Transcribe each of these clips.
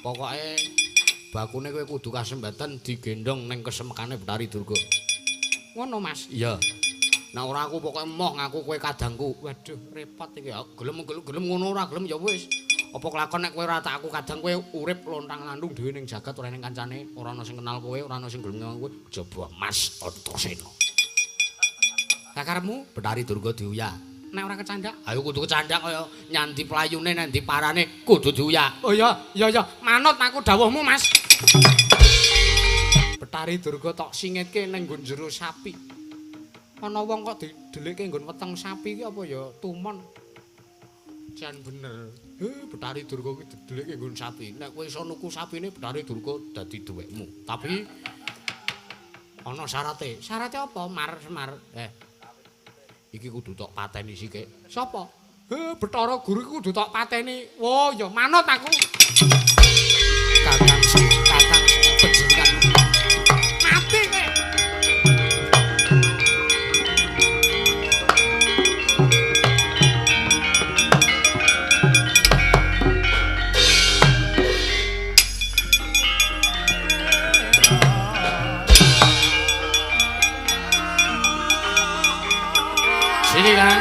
Pokoke bakune kowe kudu kasembatan digendhong ning kesemekane Bathari Durga. Ngono, Mas? Iya. Nek ora aku pokoke emoh ngaku kowe kadangku. Waduh, repot iki. Gelem-gelem ngono ora gelem ya wis. Apa kelakon nek kowe ora tak aku kadang kowe urip lontang-lantung dhewe ning jagat ora ning kancane, ora ana sing kenal kowe, ora ana sing gelem ngomong kowe, kejaba Mas Antasena. Lah karepmu Bathari Durga diuyah. Nek ora kecandak, ayo kudu kecandak kaya nyandi playune nandi parane kudu diuyah. Oh iya, iya iya, manut aku dawuhmu, Mas. Bathari Durga tok singitke ning nggon jero sapi. Ana wong kok didelikke nggon weteng sapi iki apa ya tumon. Jan bener. Bathari Durga ki didelikke nggon sapi. Nek kowe iso nuku sapine Bathari Durga dadi duwekmu. Tapi ana syarate. Syarate apa? Mar Semar. Iki kudu tok pateni sithik. Sapa? Bathara Guru iki kudu tok pateni. Oh ya manut aku. Kakang kakang panjenengan mati kowe. Sini, Kang.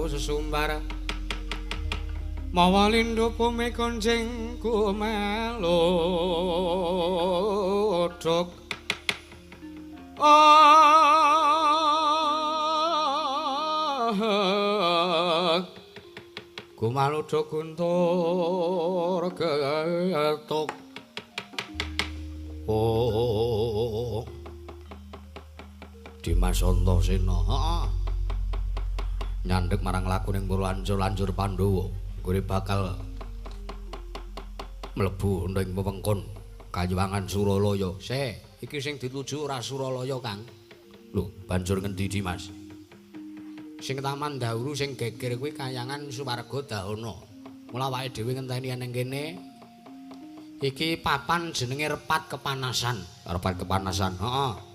Sesumbar mawa lindhu bumi konjing kumelodhok kumalodhok guntur getuk. Oh Dimas Antasena, heeh. Nyandhek marang lakuning lanjur-lanjur Pandhawa, nggone bakal mlebu ning wewengkon Kayuwangan Suralaya. Se, iki sing dituju ora Suralaya, Kang. Lho, banjur ngendi, Dimas? Sing taman dahulu sing geger kuwi Kayangan Suwarga Dahana. Mula awake dhewe ngenteni ning kene. Iki papan jenenge Repat Kepanasan. Repat Kepanasan, heeh.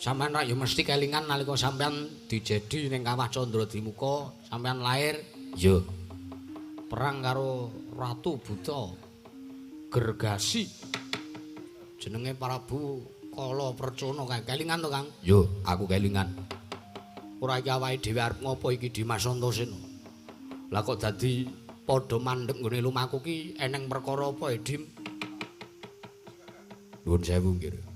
Sampeyan rak ya mesti kelingan nalika sampeyan dijedi ning Kawah Candradimuka, sampeyan lair, ya. Perang karo Ratu Buta Gergasi. Jenenge Prabu Kala Percana kae. Kelingan to, Kang? Ya, aku kelingan. Ora iki awake dhewe arep ngopo iki Dimas Antasena? Lah kok dadi padha mandheg nggone lumaku ki eneng perkara apa, Dim? Nuwun sewu nggih.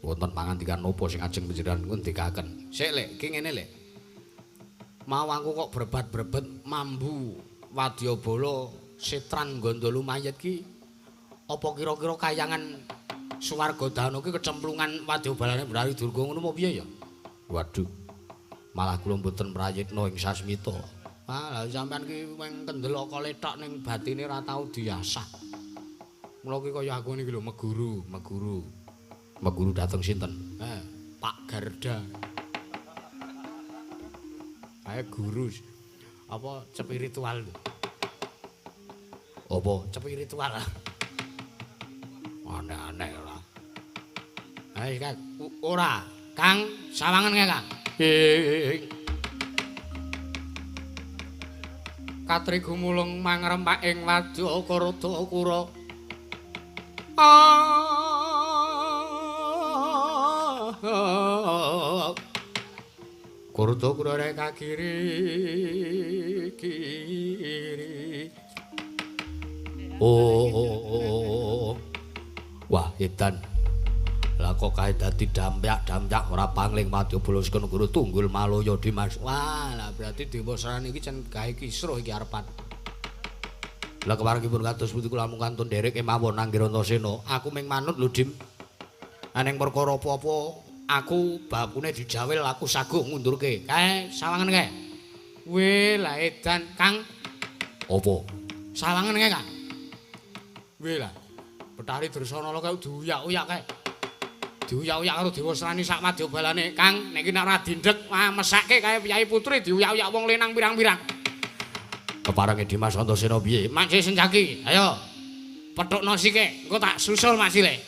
Wonten pangandikan napa sing ajeng panjenengan ngendikaken? Sik, Lek, iki ngene, Lek. Mau aku kok brebat-brebet mambu wadyabala setran gandha lumayit ki apa kira-kira kayangan Suwarga Dahana ki kecemplungan wadyabalane Bathari Durga ngono apa piye ya? Waduh. Malah kula mboten prayitna ing sasmita. Ah, lha sampean ki wong kendel kok letok ning batine ora tau diasah. Mula ki kaya aku niki lho meguru, meguru. Meguru dateng sinten? Pak Garda. Kae guru apa spiritual lho. Apa spiritual? Aneh-aneh ora. Ayo Kang, ora. Kang, sawangen kae, Kang. Katri gumulung mangrempak ing wadya Kardakura. Kurto kurare kakiri kiri. Oh. Wah, edan. Lah kok kae dadi dampyak-dampyak ora pangling Wadyabala saka negara Tunggul Malaya Dimas. Wah, lah berarti Dewasrani iki cen gawe kisruh iki arepan. Lah keparengipun kados pundi kula mung kantun nderek kemawon anggir Antasena. Aku ming manut lho, Dim. Aneng perkara apa-apa aku bakune dijawil aku saguh ngundurke. Kae sawangen kae. Weh, lah edan, Kang. Apa? Sawangen kae, Kang. Weh lah. Betari Dresanala kae diuyak-uyak kae. Diuyak-uyak karo Dewasrani sak madyabalane, Kang. Nek iki nek ora dindhek, wah mesake kae Piyai Putri diuyak-uyak wong lenang pirang-pirang. Keparenge Dimas Antasena piye? Mak Sencaki, ayo. Pethukno sike, engko tak susul Mak Sile.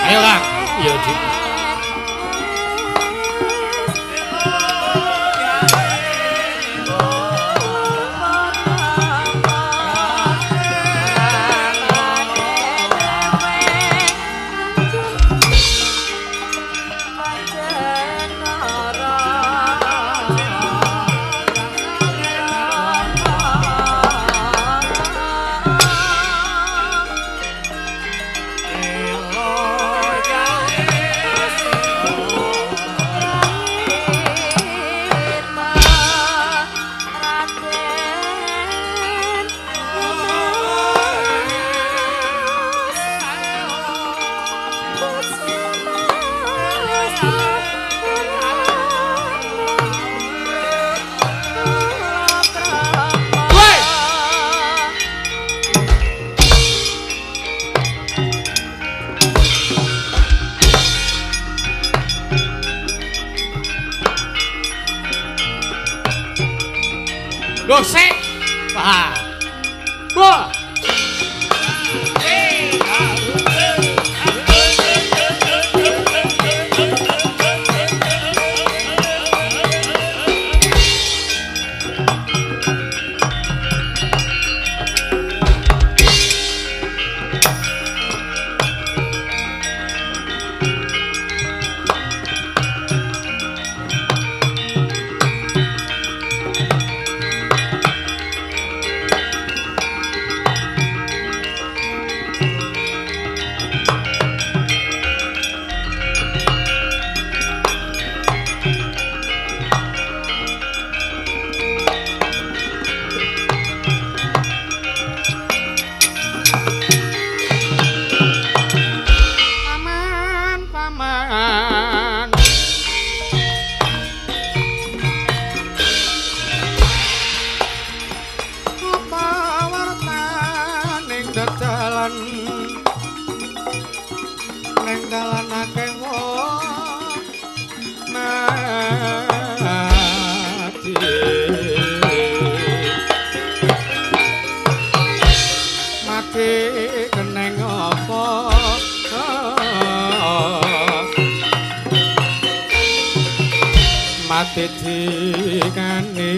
Ayo, Kang. Iya, Dik. Lho sik. Wah. Wah. Mati dikane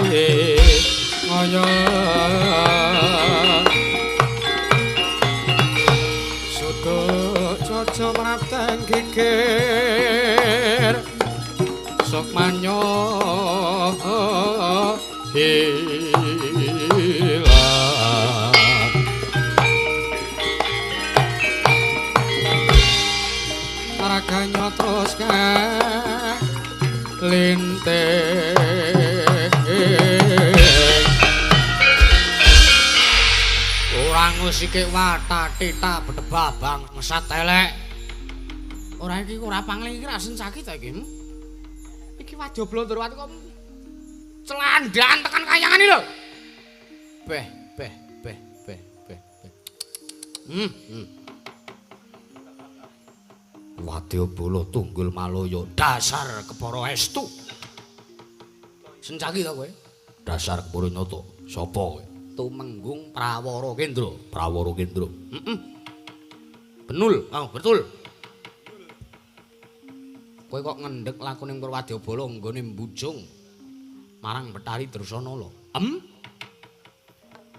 ngoyo suto coco mrateng geger sok manyo hilang raganya terus linteng ora ngusike wata tita bedebah bangsat elek. Ora iki ora pangling iki ra sencaki ta iki. Iki wajo blondorwati kok celandaan tekan kayangan iki lho. Beh beh beh beh beh beh. Wadyabala Tunggul Malaya dasar kepara estu. Sencaki ta kowe? Dasar kepuru nyata. Sapa kowe? Tumenggung Prawara Kendra. Prawara Kendra. Heeh. Benul, oh, betul. Kowe kok ngendhek lakuning Purwadyabala nggone mbujung marang Bathari Dresanala. Em?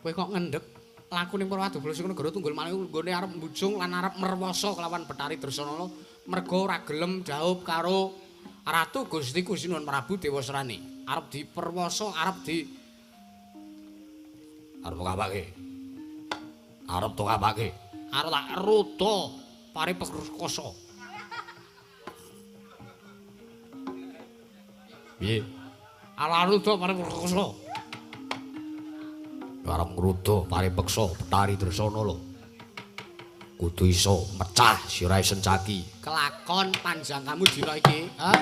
Kowe kok ngendhek lakuning Purwadyabala sing negara Tunggul Manik nggone arep mbujung lan arep merwasa kelawan Bathari Dresanala merga ora gelem jaup karo Ratu Gusti Sinuwun Prabu Dewasrani. Arep diperwasa, arep di arep kapake. Arep to kapake. Arep tak ruda paripekosa. Piye? Ala ruda paripeksa. Arep ngruda paripeksa Bathari Dresanala. Kudu iso mecah sirahe Sencaki. Kelakon panjang kamu dina iki, ha?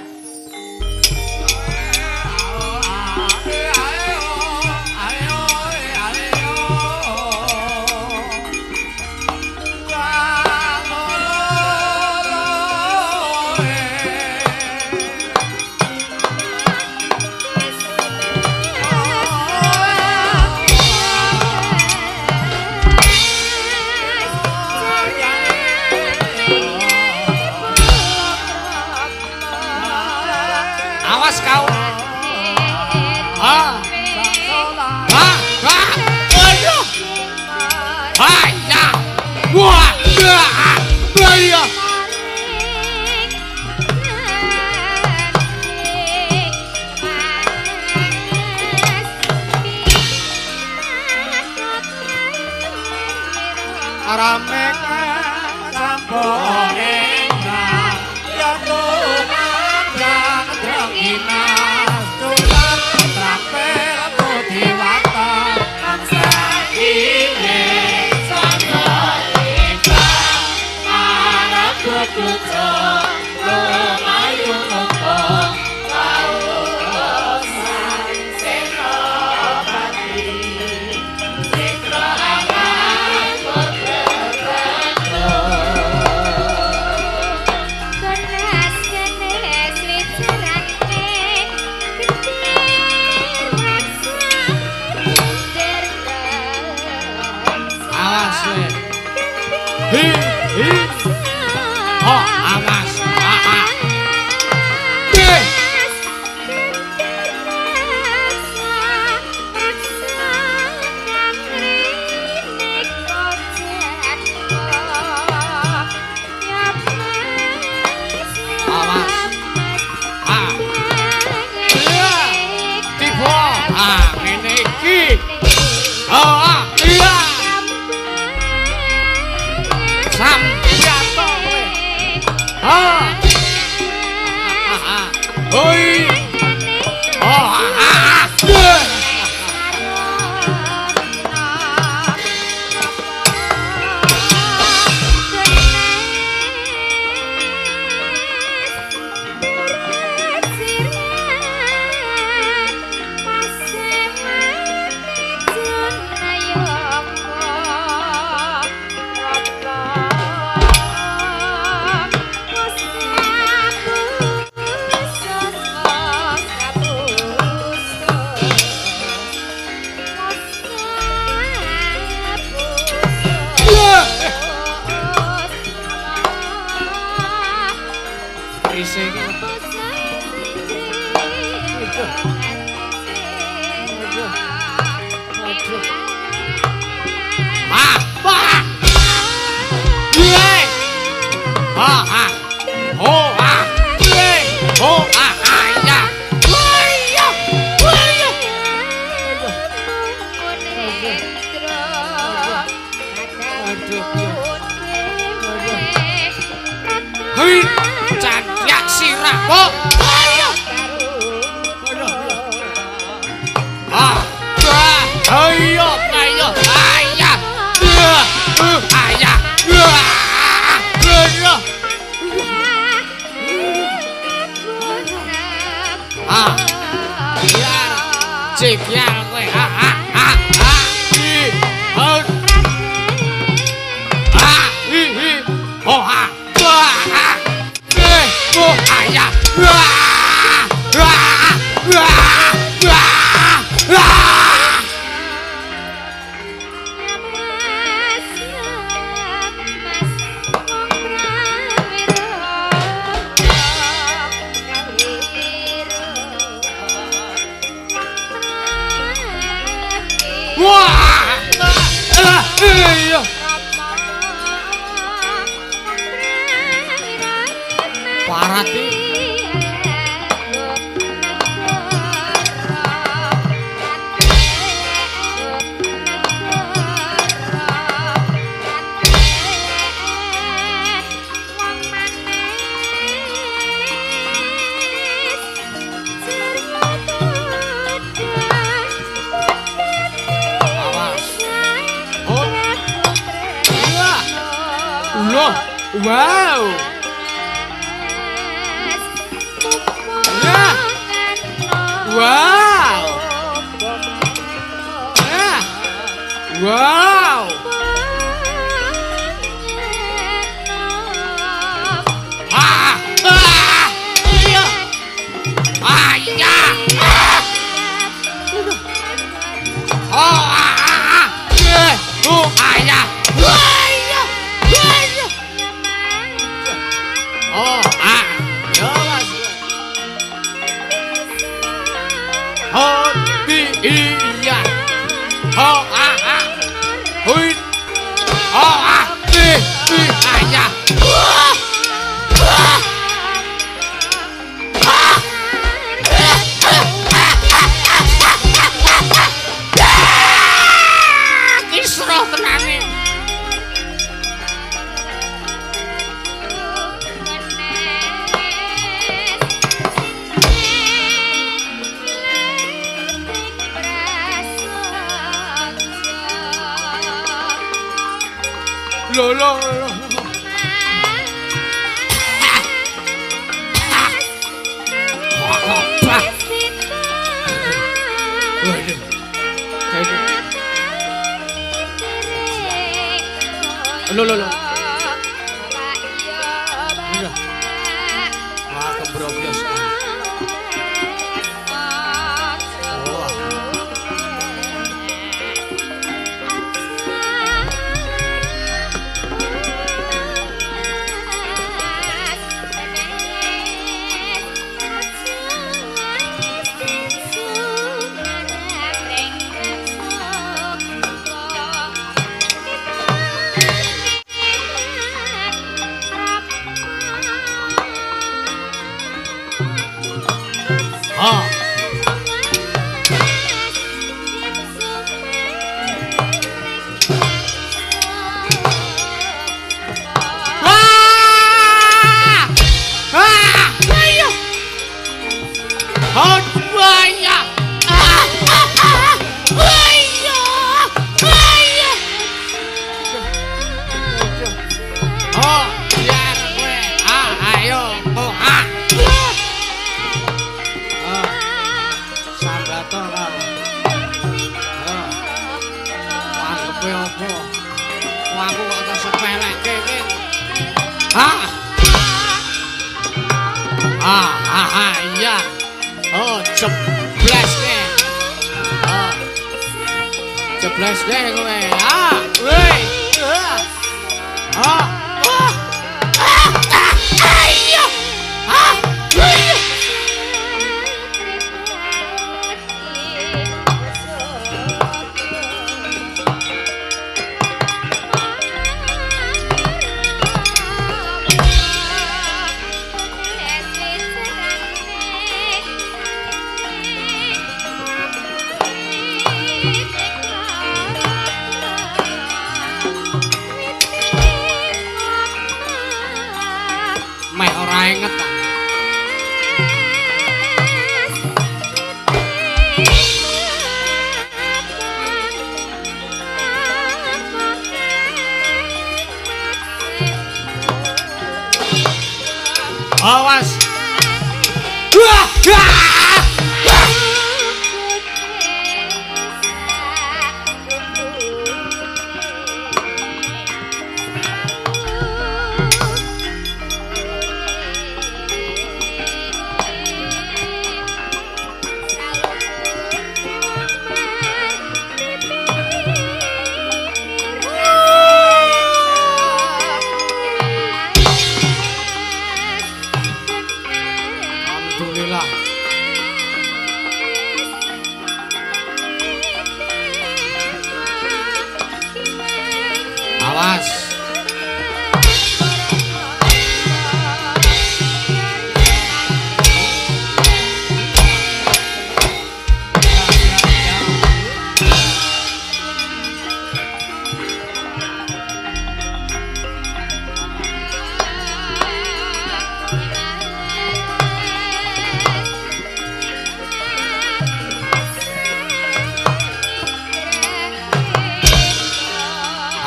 Awas kau. Ah. Ah. Ah. Aduh. Ayah. Wah. Ayah. Rame sampun enggak ya tumandang drenginas tular trapel budiwata saiki sanga arep kucu lumayu moko kausan senopati sikra amat. Awas kowe. Hi hi. Oh, awas. Ah, ah. Eh. Awas. Ah. Iya. Tiba. Ah, ngene iki. Oh, ah, iya. Sampiyato kowe. Ah. Ah, ah. Oi. Oh, ah, ah. Ah, ah. Ye. Ah, ah. Oh, ah. Ye. Oh, ah, ah, ya. Wah, ya. Wah, ya. Aduh. Hei, cakyak sirah. Oh, ayo. Ah, ah, ayo, ayo, ayah. Ayah. Ah. Biar cikyal kowe. Ah, ah, ah, ah. I, ah. Ah, i, i. Oh, ah. Ah, eh, oh, ayah. Ah, ah, ah, ah, ah. Wah. Iya. Parat iki. Wow. Ya. Wow. Ya. Wow. Ah. Ah. Iya. Ah, iya. Ah. Oh, ah, ah, ah. Oh, ah, iya. Oh, ah, ya Mas. Oh, iya. Oh, ah, ah. Hui. Oh, ah, i, ah, ya. Kisruh tenane. Lo lo lo. Lo lo lo. Wah, kembrobyos. Ah. Wah! Ah! Ayo. Oh, iya. Ah! Ayo. Ayo. Oh, ya kowe. Ah, ayo. Oh, ah. Aku kok tak sepelekke iki. Ah. Ah, ah, ah, iya. Oh, jebleske. Ah. Jebleske kowe. Ah, woi. Ah. Ah. Ah, iya. Ah, iya. Meh ora inget ta. Awas. Wah! Wah! Alhamdulillah. Awas.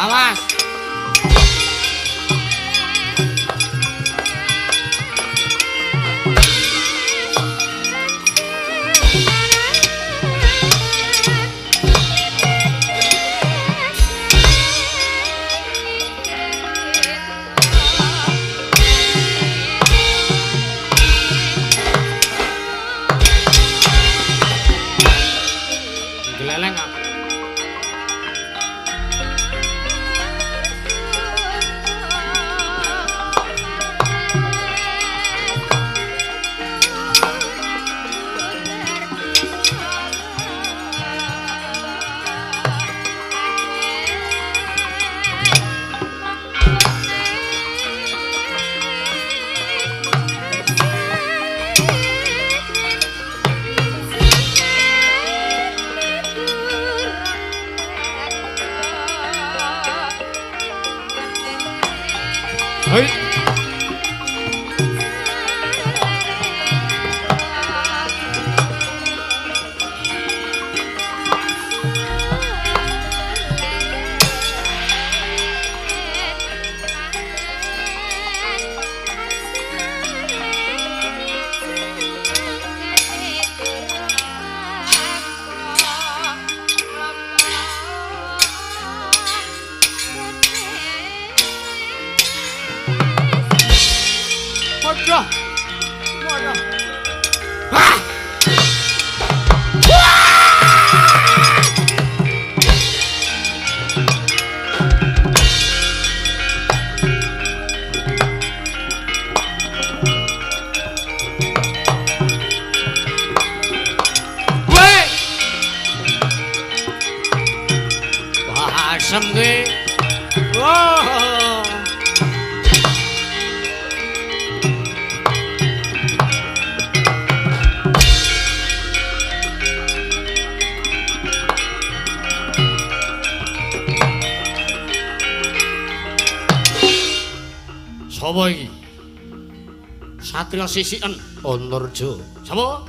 Awas. Geleleng apa? Hei. Waduh. Waduh. Ah! Weh. Wah, asem ki. Wah. Sapa iki? Satria sisiken Antarja. Sapa?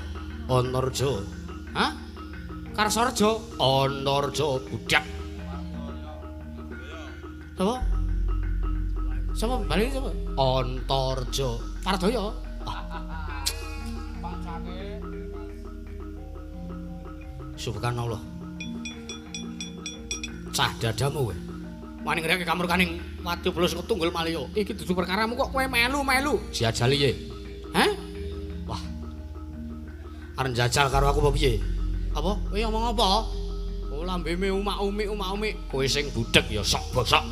Antarja. Hah? Karsarja. Antarja budak. Sapa? Sapa? Bali sapa? Antarja. Pardaya. Subhanallah. Cah dadamu kowe. Wani ngreke kamurkaning wadya blos ketunggul malaya. Iki dudu perkaramu kok kowe melu-melu. Jajali piye? Hah? Wah. Arep njajal karo aku apa piye? Apa? Kowe ngomong apa? Oh lambeme umak-umik umak-umik. Kowe sing budhek ya sok bosok.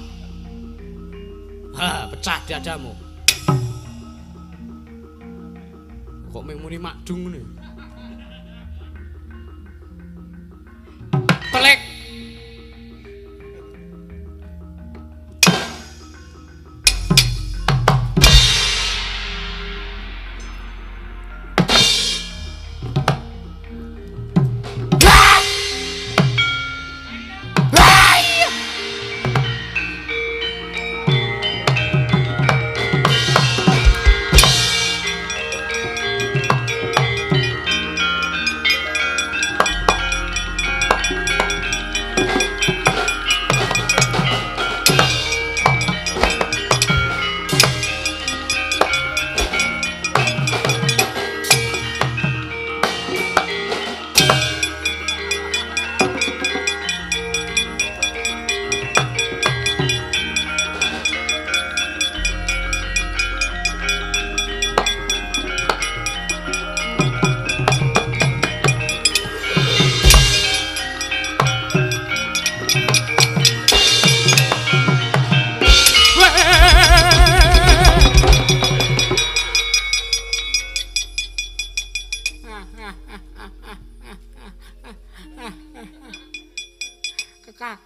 Ha, pecah dadamu. Kok mung muni makdung ngene. Telek.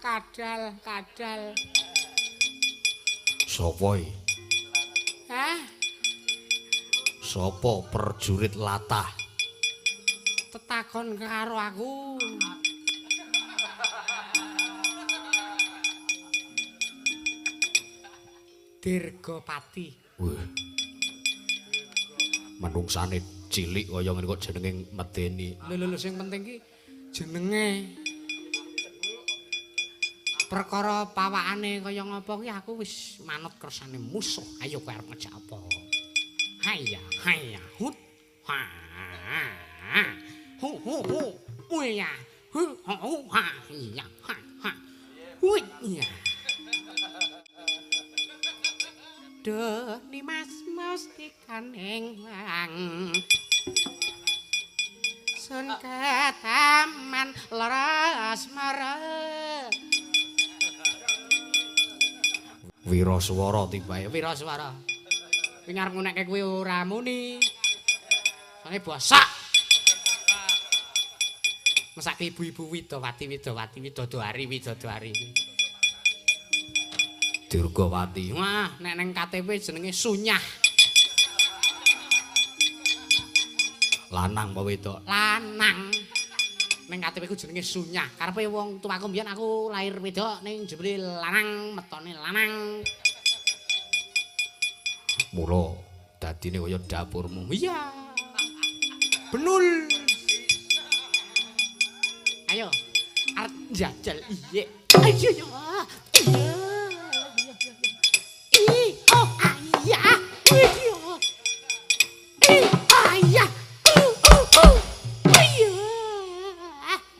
Kadal, kadal. Sopo iki? Hah? Sopo prajurit latah? Tetakon karo aku. Dirgapati. Wah. Menungsane cilik kaya ngene kok jenenge medeni. Lho lho sing penting ki jenenge. Perkara pawakane kaya ngapa ki aku wis manut kersane musuh. Ayo kowe arep ngejak apa? Hayya hayya hut. Ha. Hu hu hu. Uya. Hu hu ha iya ha ha. Hui iya. Duh Nimas mustikaning wang. Sun ketaman lara asmara. Wiraswara tibae, wiraswara. Kuwi arep ngunekke kuwi ora muni. Sone bosok. Mesake ibu-ibu widowati widowati widodari widodari. Durgawati. Wah, nek neng KTP jenenge Sunyah. Lanang apa wedok? Lanang. Neng KTP ku jenenge Sunyah. Karepe wong tuaku mbiyen aku lahir wedok ning jebule lanang, metone lanang. Mula dadine kaya dapurmu. Iya. Benul. Ayo, arep njajal iye. Ayo ya. Iya. I oh ayah. Iya. I ayah. U u u. Iya.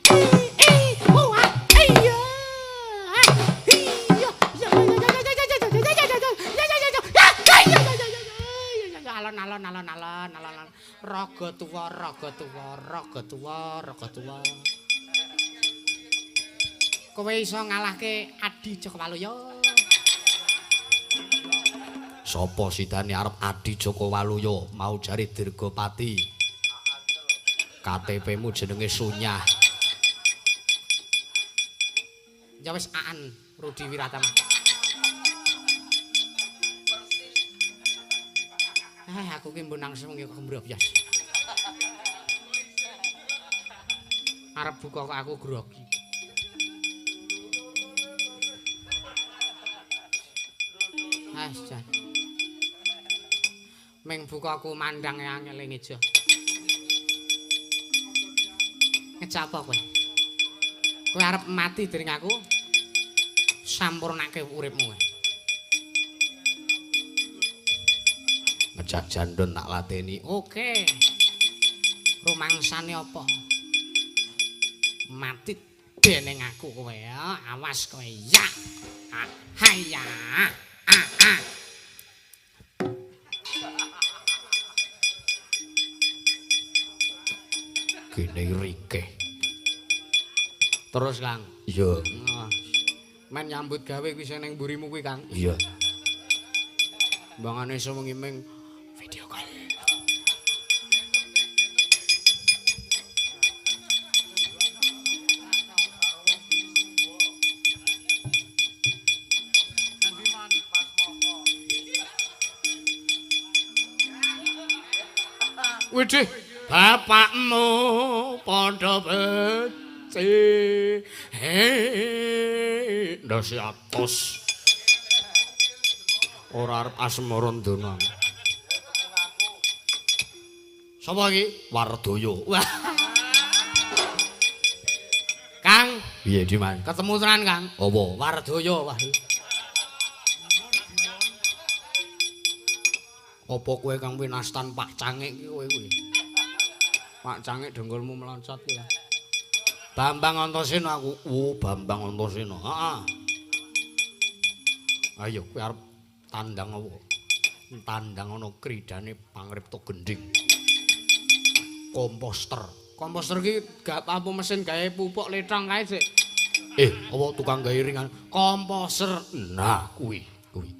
I oh ayah. Iya. Ya ya ya ya ya ya ya ya ya ya ya. Alon alon alon alon alon. Raga tuwa, raga tuwa, raga tuwa, raga tuwa. Kowe iso ngalahke Adi Joko Waluyo. Sopo sidane arep Adi Joko Waluyo mau jare Dirgapati. KTP-mu jenenge Sunyah. Ya wis aan Rudi Wiratama. Aku ki mbok nang sewengi kok kembrobyos. Arep buka kok aku grogi. Ah, jan. Ming buka aku mandang angel ngejo. Ngejak apa kowe? Kowe arep mati dening aku? Sampurnake uripmu kowe. Ngejak jandon tak lateni. Oke. Rumangsane apa? Mati dening aku kowe ya. Awas kowe ya. Ah, hayya. Ah, ah. Gene rikeh. Terus Kang. Iya. Men nyambut gawe kuwi sing ning mburimu kuwi Kang. Iya. Mbangane sewengi ming video call. Widih, bapakmu padha becik. He, ndase atos. Ora arep asmara ndonga. Sapa iki? Wardaya. Wah. Kang, piye Diman? Ketemu tenan, Kang. Apa? Wardaya, wah. Apa kowe kang winastan Pak Cangik iki kowe kuwi? Pak Cangik dengkulmu meloncat kuwi. Bambang Antasena aku. Oh, Bambang Antasena. Heeh. Ayo kowe arep tandang apa? Tandang ana kridane pangripta gendhing. Komposter. Komposter iki gak apa mesin gawe pupuk letong kae, Sik. Apa tukang gawe ringan? Komposter. Nah, kuwi, kuwi.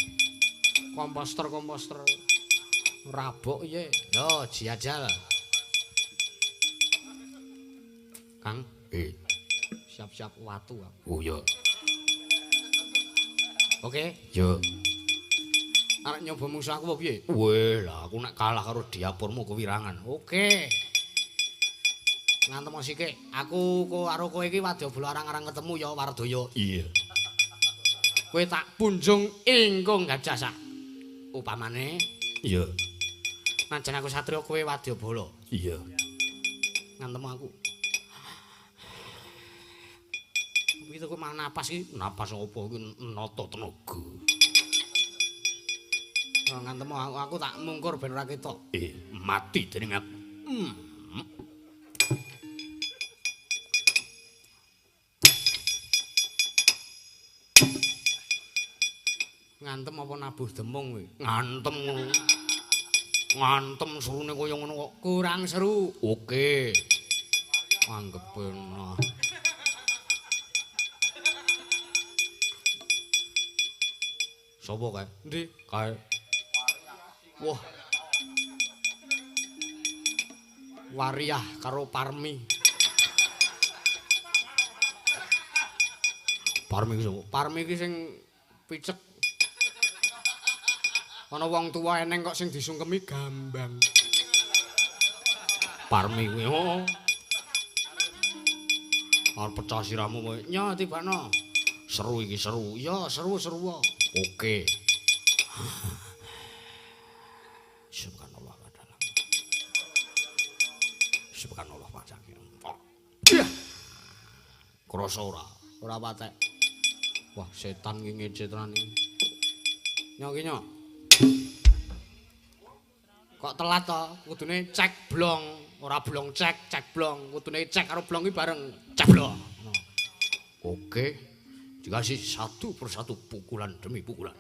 Komposter, komposter. Rabok iye. Yo, jajal. Kang, siap-siap watu aku. Oh iya. Oke. Yo. Arep nyoba mungsuh aku apa piye? Weh, lah aku nek kalah karo diapurmu kewirangan. Oke. Ngantem sithik. Aku karo kowe iki wadyabala arang-arang ketemu ya Wardaya. Iya. Kowe tak punjung ingkung gajah sak upamane. Iya. Najan aku satriya kowe wadyabala. Iya. Ngantem aku. Piye to kok malah napas iki? Napas apa iki nata tenaga. Ngantem aku tak mungkur ben ora ketok. Mati dening aku. Ngantem apa nabuh demung kowe? Ngantem ngono. Ngantem serune kaya ngono kok kurang seru. Oke. Anggepe nah. Sopo kae? Endi? Kae. Wah. Wariah karo Parmi. Parmi iki sapa? Parmi iki sing picek. Ana wong tuwa eneng kok sing disungkemi gambang. Parmi kuwi. Oh. Arep pecah sirahmu kowe. Nyo tibakno. Seru iki seru. Ya seru-seru. Oke. Subhanallah wa ta'ala. Subhanallah wa ta'ala. Krasa ora? Ora patek. Wah, setan iki ngece tenan iki. Nyo ki nyo. Kok telat to? Kudune cek blong, ora blong cek, cek blong. Kudune cek karo blong iki bareng cek blong. Oke. Dikasih satu persatu pukulan demi pukulan.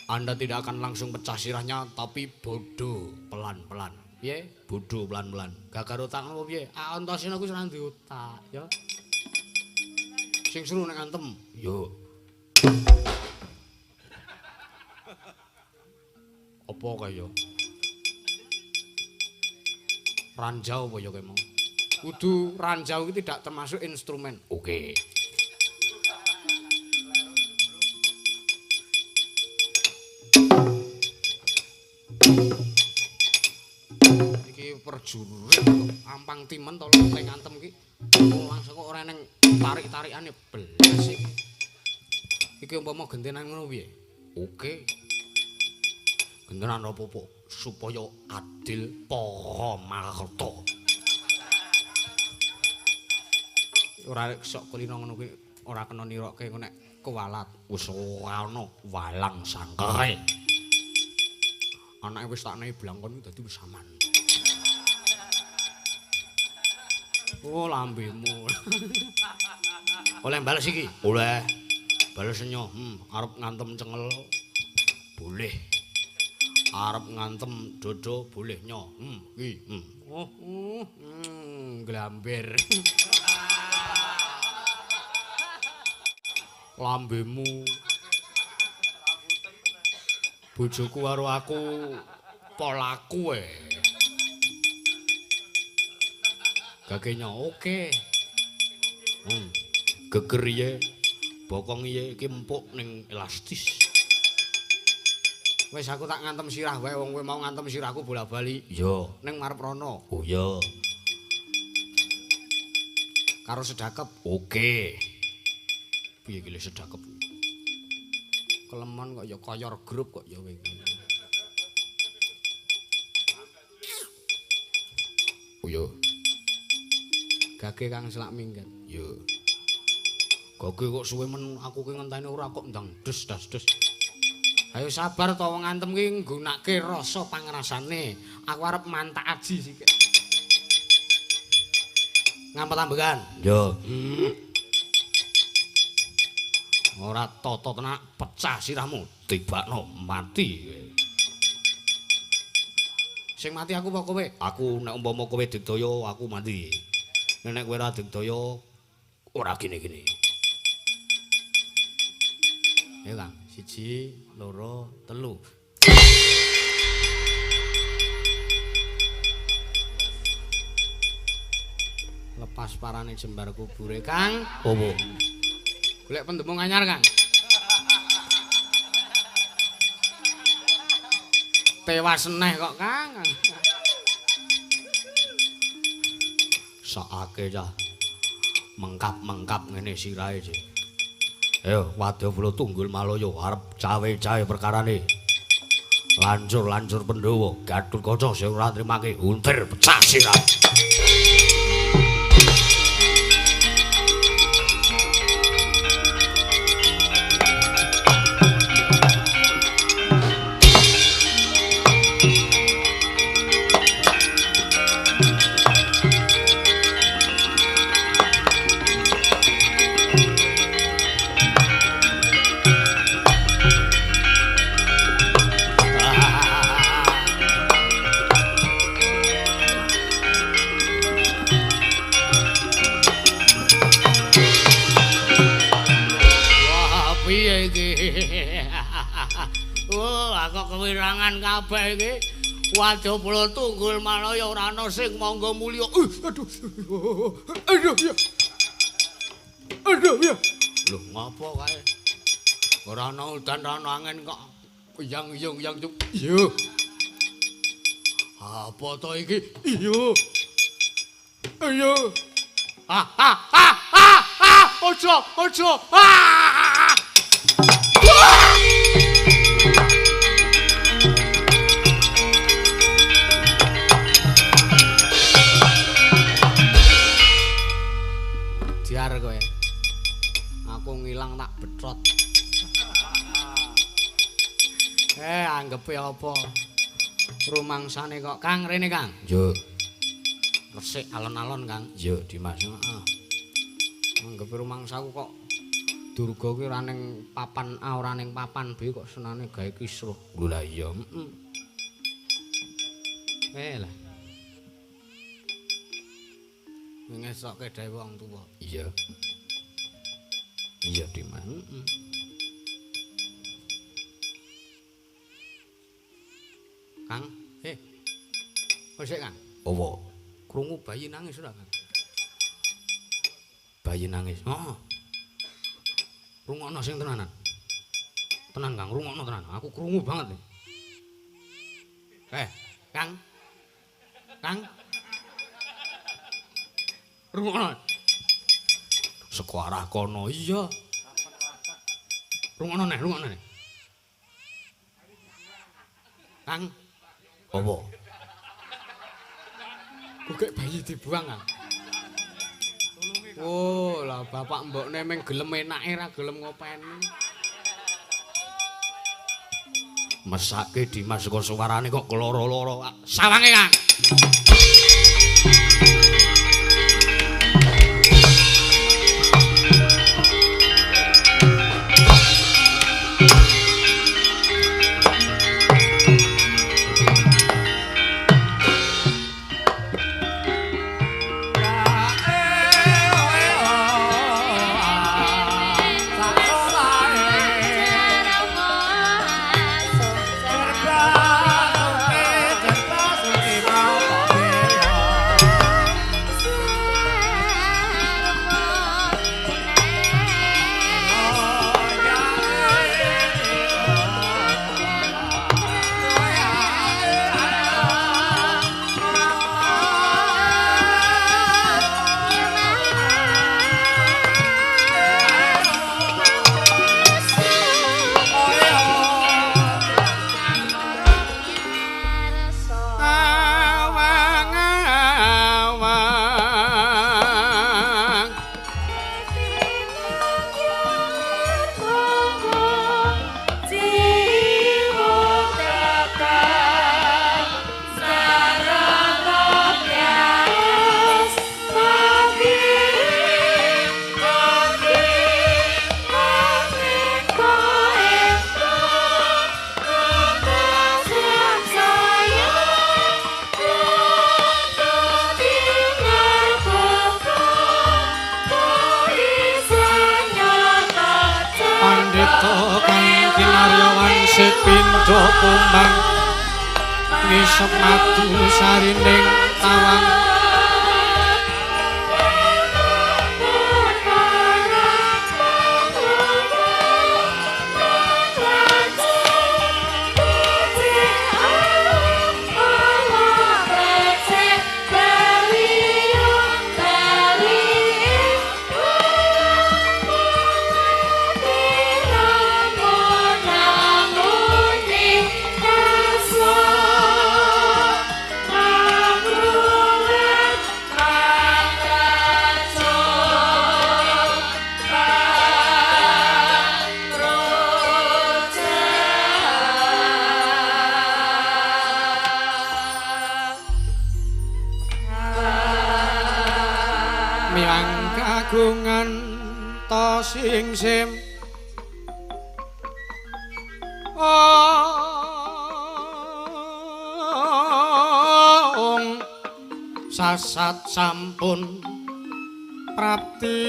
Anda tidak akan langsung pecah sirahnya, tapi bodoh pelan-pelan. Piye? Bodoh pelan-pelan. Gagar otak apa piye? Ah, Antasena kuwi ora duwe otak, ya. Sing seru nek ngantem. Yo. Apa kaya? Ranjau apa ya kowe mau? Kudu ranjau iki tidak termasuk instrumen. Oke. Iki perjurit kok ampang timen to lek ngantem iki. Langsung kok ora neng tarik-tarikane belas iki. Iki umpama gentenan ngono piye? Oke. Gentenan apa-apa supaya adil para marta. Ora sok kulino ngono kuwi ora kena nirokke engko nek kuwalat wis ora ana walang sangkere. Anake wis tak nehi blangkon dadi wis aman. Oh lambemu. Oleh bales iki? Oleh. Bales nyo, arep ngantem cengel boleh. Arep ngantem dodo boleh nyo. Iki. Oh, glamber. Lambemu. Bojoku karo aku polaku e. Gagenya oke. Geger iye, bokong iye iki empuk ning elastis. Wis aku tak ngantem sirah wae wong kowe mau ngantem sirahku bola-bali. Iya, ning marep rono. Oh iya. Karo sedakep. Oke. Piye iki le sedakep? Kelemon kok ya koyor grup kok ya kowe iki. Oh iya. Gage kang selak minggat. Iya. Gage kok suwe men aku ki ngenteni ora kok ndang des das des. Ayo sabar to wong ngantem ki nggunake rasa pangrasane. Aku arep mantak aji sik. Ngampet ambekan? Iya. Ora tata tenak pecah sirahmu, tibakno mati. Sing mati aku apa kowe? Aku nek umpama kowe digdaya aku mati. Nek kowe ora digdaya ora gini-gini. Ayo Kang, 1, 2, 3. Lepas parane jembar kubure Kang. Opo? Golek pendemung anyar Kang. Tewas neh kok, Kang. Sakake cah. Mengkap-mengkap ngene sirahe sih. Ayo Wadyabala Tunggul Malaya arep cawe-cawe perkarane. Lancur-lancur Pandhawa, Gathotkaca sing ora nrimake untir pecah sirah. Kewirangan kabeh iki. Wadyabala Tunggul Malaya ora ana sing mangga mulya. Aduh. Aduh ya. Aduh ya. Lho ngopo kae? Ora ana udan, ora ana angin kok yang yang yang. Iya. Apa to iki? Iya. Iya. Ah ah ah ah ah. Ojo, ojo. Ah. Diar kowe. Aku ngilang tak betrot. Anggepe apa? Rumangsane kok Kang rene, Kang. Yo. Resik alon-alon, Kang. Yo, Dimas. Heeh. Anggepe rumangsaku kok Durga kuwi ora ning papan A, ora ning papan B kok senane gawe kisruh. Lho lah iya, heeh. Lah. Ngesokke dhewe wong tuwa. Iya. Iya, Dimas. Heeh. Kang, Wis sik, Kang. Apa? Krungu bayi nangis ora, Kang? Bayi nangis. Heeh. Rungokno sing tenanan. Tenan, Kang, rungokno tenan. Aku krungu banget. Kang. Kang. Rungokno. Saka arah kono. Iya. Rungokno neh, rungokno neh. Kang. Apa? Kok bayi dibuang, Kang? Oh, lah bapak mbokne meng gelem enake ra gelem ngopeni. Mesake Dimas kok suarane kok keloro-loro. Sawange, Kang. Pindha kumbang ngisep madu sarining tawang. Ngantos singsim ong sasat sampun prapti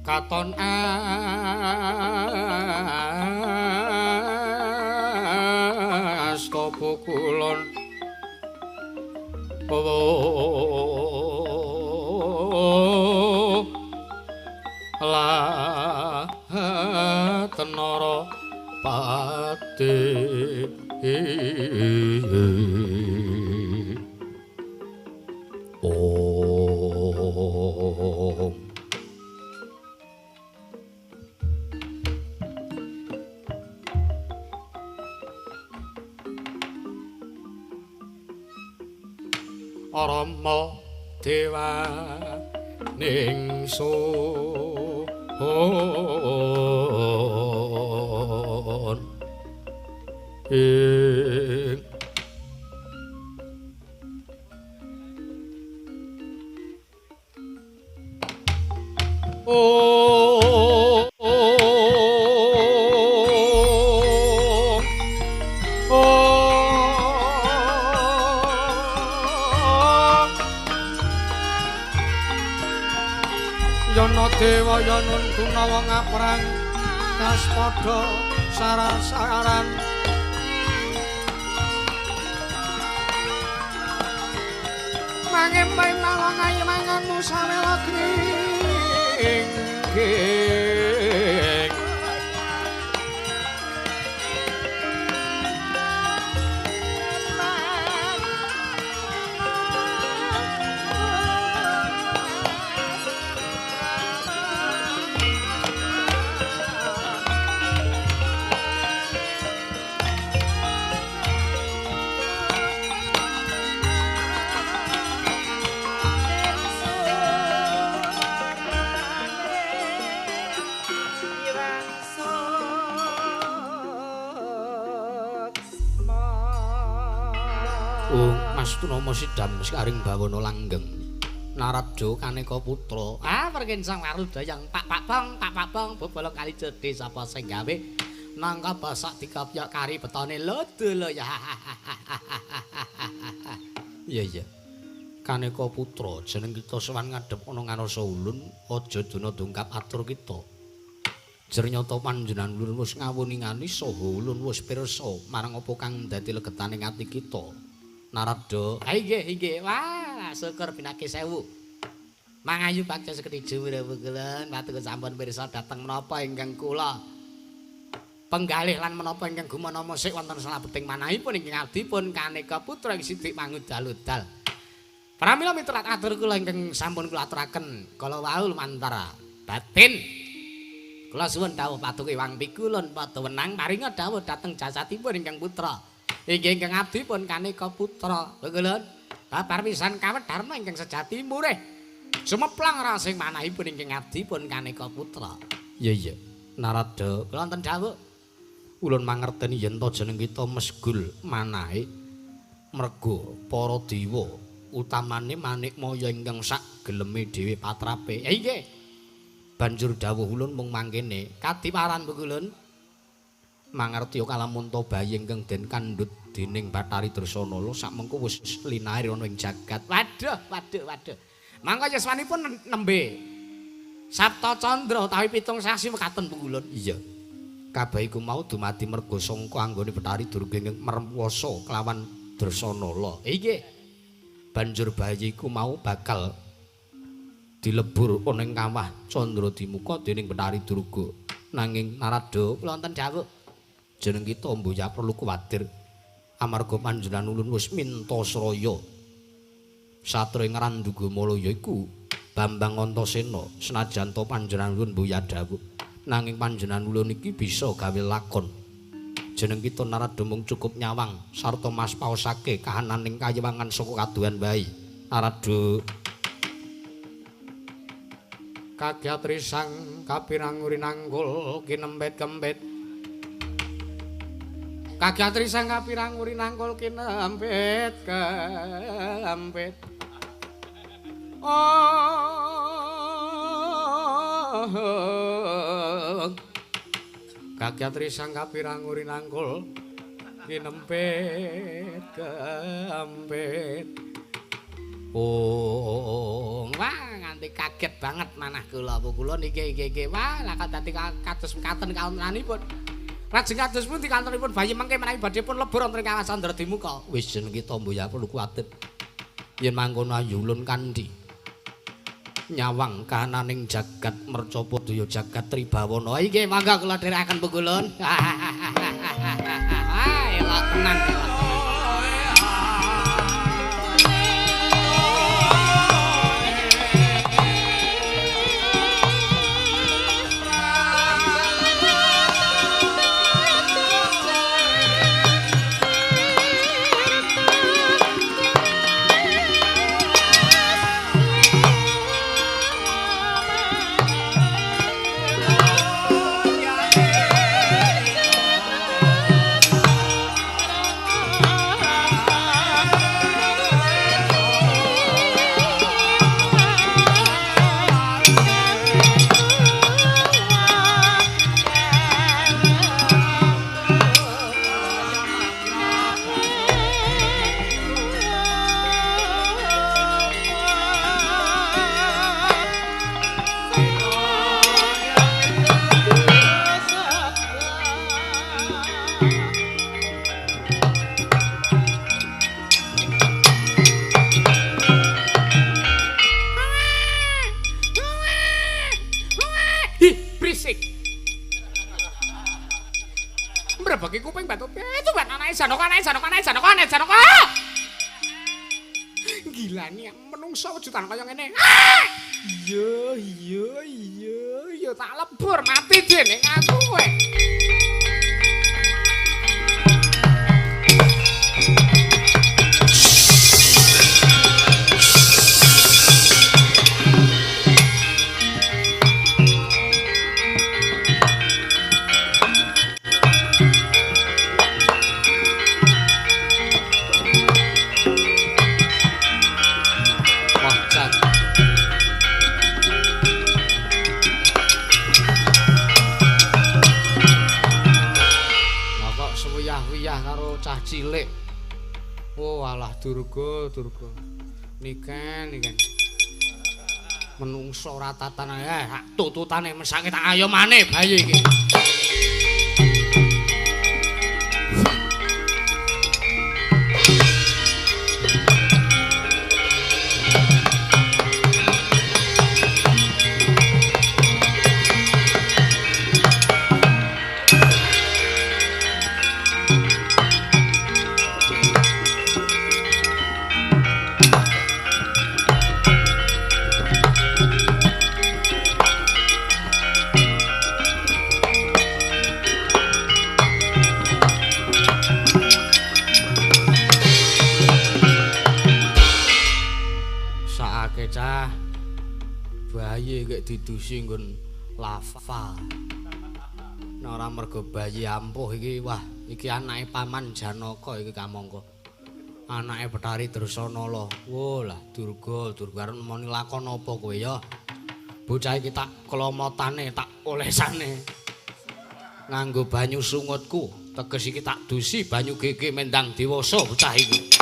katon asta pukulon la tenara pati. Om Rama dewa ning sun ing Yana dewa yanun gunawa ngaprang kaspada sarasaran mangembay malong ayu manganmu sawela gring. Mas Sidam sekaring bawana langgeng Naradha kaneka putra. Ah perkinsang warudayang pak pak bong pak pak bong bobolo kali jedhe sapa sing gawe nangka basak dikopyok kari betone lho ya. Iya iya. Kaneka putra jeneng kita sowan ngadhep ana ngarsa ulun aja dana dongkap atur kita. Jernyata panjenengan ulun wis ngawuningani saha ulun wis pirsa marang apa kang dadi legetaning ati kita. Naradha, inggih inggih. Wah, syukur pinake sewu. Mangayu bakca sekedhi juwura patuko sampun pirsa dhateng menapa ingkang kula penggalih lan menapa ingkang gumana musik wonten salebeting manahipun ingkang abdipun kaneka putra ing Sidik mangudal-udal. Pramila miturat atur kula ingkang sampun kula aturaken kala wau lumantar batin. Kula suwun dawuh patuko Iwang Pikulun padha wenang paringa dawuh dhateng jasatipun ingkang putra. Inggih ingkang abdi pun kaneka putra. Lho babar pisan kawet dharma ingkang sejati murih. Sumeplang rasing manahipun ingkang abdi pun kaneka putra. Iya iya. Naradha, kula wonten dawuh. Ulun mangerteni yen to jeneng kita mesgul manahe merga para dewa utamane manikmaya ingkang sak geleme dhewe patrape. Inggih. Banjur dawuh ulun mung mangkene kadiparan pengulun. Mangerti kalamunta bayi ingkang den kandhut dening Bathari Dresanala sakmengko wis linair ana ing jagat. Waduh, waduh, waduh. Mangka yuswanipun nembe Sapta Candra utawi 7 sasi mekaten pengulun. Iya. Kabeh iku mau dumadi merga sangka anggone Bathari Durga ingkang merwasa kelawan Dresanala. Inggih. Banjur bayi iku mau bakal dilebur ana ing kawah Candra Dimuka dening Bathari Durga. Nanging Naradha, kula wonten dawuh. Jeneng kita mbuya perlu kuwatir amarga panjenengan ulun wis minta sraya satria ing Randugamala yaiku Bambang Antasena senajan to panjenengan ulun mbuya dawuh nanging panjenengan ulun iki bisa gawe lakon. Jeneng kita Naradha mung cukup nyawang sarta mas paosake kahananing kayiwangan saka kaduhan wae. Naradha kagyat risang kapirang urinanggul kinempet kempet Kagatri sang kapirang uri nangkul kinempit kempit. Oh. Kagatri sang kapirang uri nangkul kinempit kempit. Oh, wah nganti kaget banget manah kula. Kula niki iki wah lah dadi kados mekaten kawontenanipun. Lajeng kados pundi kantoripun bayi mengke menawi badhe pun lebur wonten ing kawasan Candradimuka. Wis jeneng kita mboya perlu kuwatir. Yen mangkono ayulun kanthi nyawang kananing jagat mercapa daya jagat tribawana. Iki mangga kula dherekaken pungkulun. Ah, elok tenan elok. Bagi kuping batu itu buat anake Janaka anake Janaka anake Janaka anake Janaka. Gila nih menungso wujudan kaya ngene. Iya iya iya iya tak lebur mati dene aku kowe. Cilik. Oh alah Durga, Durga. Niken, niken. Menungso ora tatan ae, tututane mesake tak ayo maneh bayi iki. Didusi nggon lava. Nek ora mergo bayi ampuh iki, wah, iki anake Paman Janaka iki kamangka. Anake Bathari Dresanala. Wo lah Durga, Durga arep nemoni lakon apa kowe ya? Bocah iki tak klomotane, tak olesane. Nganggo banyu sungutku, teges iki tak dusi banyu gege mendang dewasa bocah iki.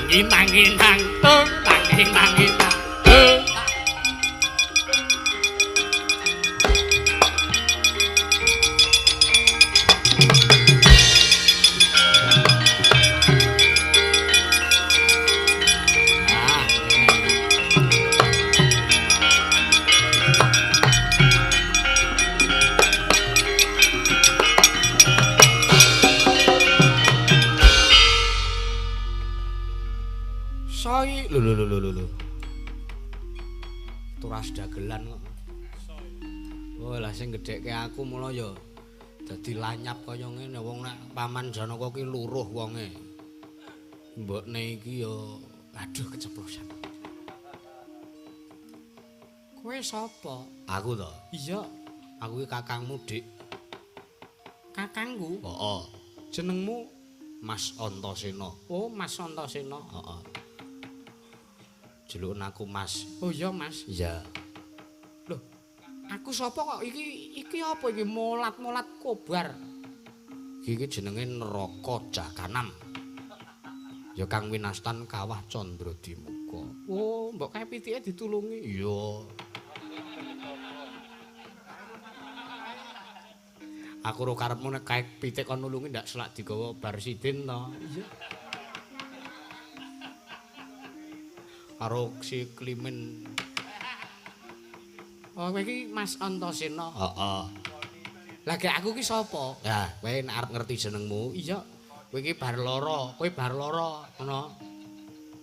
Tangi tangi tang tung tangi tangi tang tung. Lho lho lho lho. Turas dagelan kok. Oh lah sing gedhekke aku mula ya dadi lanyap kaya ngene wong nek Paman Janaka ki luruh wonge. Mbokne iki ya aduh keceplosan. Kowe Kowe sapa? Aku to. Iya, aku iki kakangmu, Dik. Kakangku? Heeh. Jenengmu Mas Antasena. Oh, Mas Antasena. Heeh. Jeluken aku Mas. Oh iya, Mas. Iya. Loh, aku sapa kok iki iki apa iki molat-molat kobar? Iki jenenge neraka Jakanam. Ya kang winastan Kawah Candradimuka. Oh, mbok kae pitike ditulungi. Iya. Aku ro karepmu nek kae pitik kon nulungi ndak selak digawa Barsidin to. Iya. Karo si Klimen. Oh, kowe iki Mas Antasena. Heeh. Lah gek aku ki sapa? Lah, kowe nek arep ngerti jenengmu, iya. Kowe iki bar lara, kowe bar lara ngono.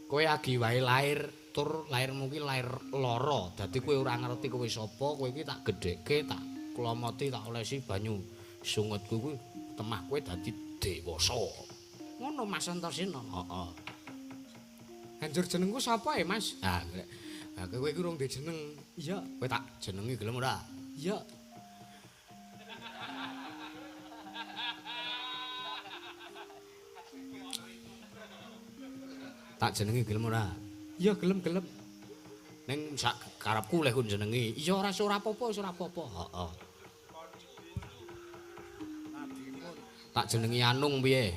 Kowe agi wae lair, tur lairmu ki lair lara. Dadi kowe ora ngerti kowe sapa, kowe iki tak gedhekke, tak klomoti, tak olesi banyu sungutku kuwi temah kowe dadi dewasa. Ngono Mas Antasena. Heeh. Banjur jenengku sapa ya, Mas? Nah, kowe iki urung duwe jeneng. Iya, kowe tak jenengi gelem ora? Iya. Tak jenengi gelem ora? Iya, gelem-gelem. Ning sak karepku leh ku jenengi. Iya, ora ora apa-apa, ora apa-apa. Heeh. Tak jenengi Anung piye?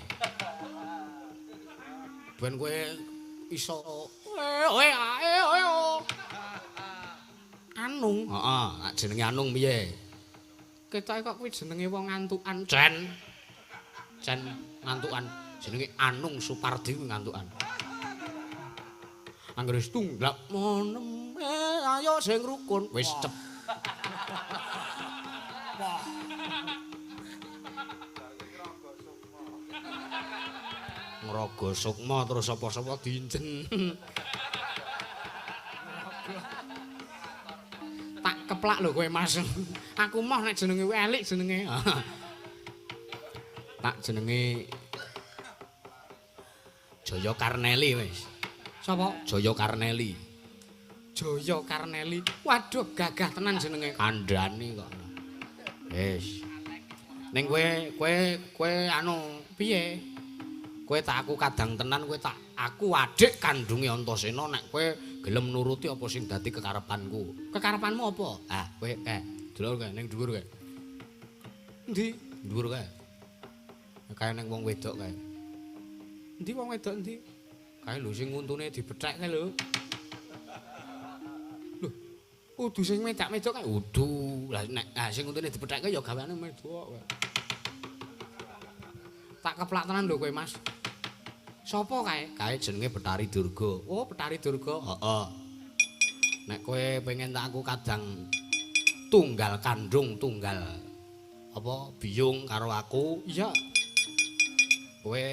Ben kowe iso Anung. Heeh, tak jenengi Anung piye? Ketoke kok kuwi jenenge wong ngantukan. Cen. Cen ngantukan. Jenenge Anung Supardi kuwi ngantukan. Anggere wis tunggak monem ayo sing rukun wis cep. Ngraga sukma terus sapa-sapa dinjen. Tak keplak lho kowe Mas. Aku moh nek jenenge elik jenenge. Tak jenenge Jaya Karneli wis. Sapa? Jaya Karneli. Jaya Karneli. Waduh, gagah tenan jenenge. Kandhani kok. Wis. Ning kowe kowe kowe anu piye? Kowe tak aku kadang tenan, kowe tak aku adik kandunge Antasena nek kowe gelem nuruti apa sing dadi kekarepanku. Kekarepanmu apa? Ah, kowe delok kae ning dhuwur kae. Endi? Dhuwur kae. Kae ning wong wedok kae. Endi wong wedok endi? Kae lho sing untune dibethek kae lho. Lho, udu sing medak-medok kae. Udu. Lah nek sing untune dibethek kae ya gaweane medok. Tak keplak tenan lho kowe, Mas. Sopo kae? Kae jenenge Betari Durga. Oh, Betari Durga. Heeh. Nek kowe pengen tak aku kadang tunggal kandung tunggal apa biyung karo aku, iya. Kowe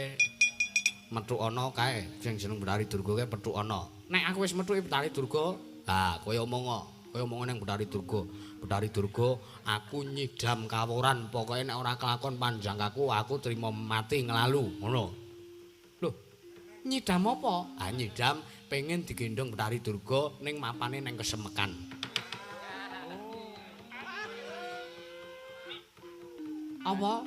metu ana kae sing jeneng Betari Durga kae petuk ana. Nek aku wis metuki Betari Durga, ha kowe omong kowe omong ning Betari Durga. Betari Durga, aku nyidam kaworan, pokoke nek ora kelakon panjang aku, aku trimo mati nglalu, ngono. Lho, nyidam apa? Ah nyidam pengen digendhong Betari Durga ning mapane ning kesemekan. Apa?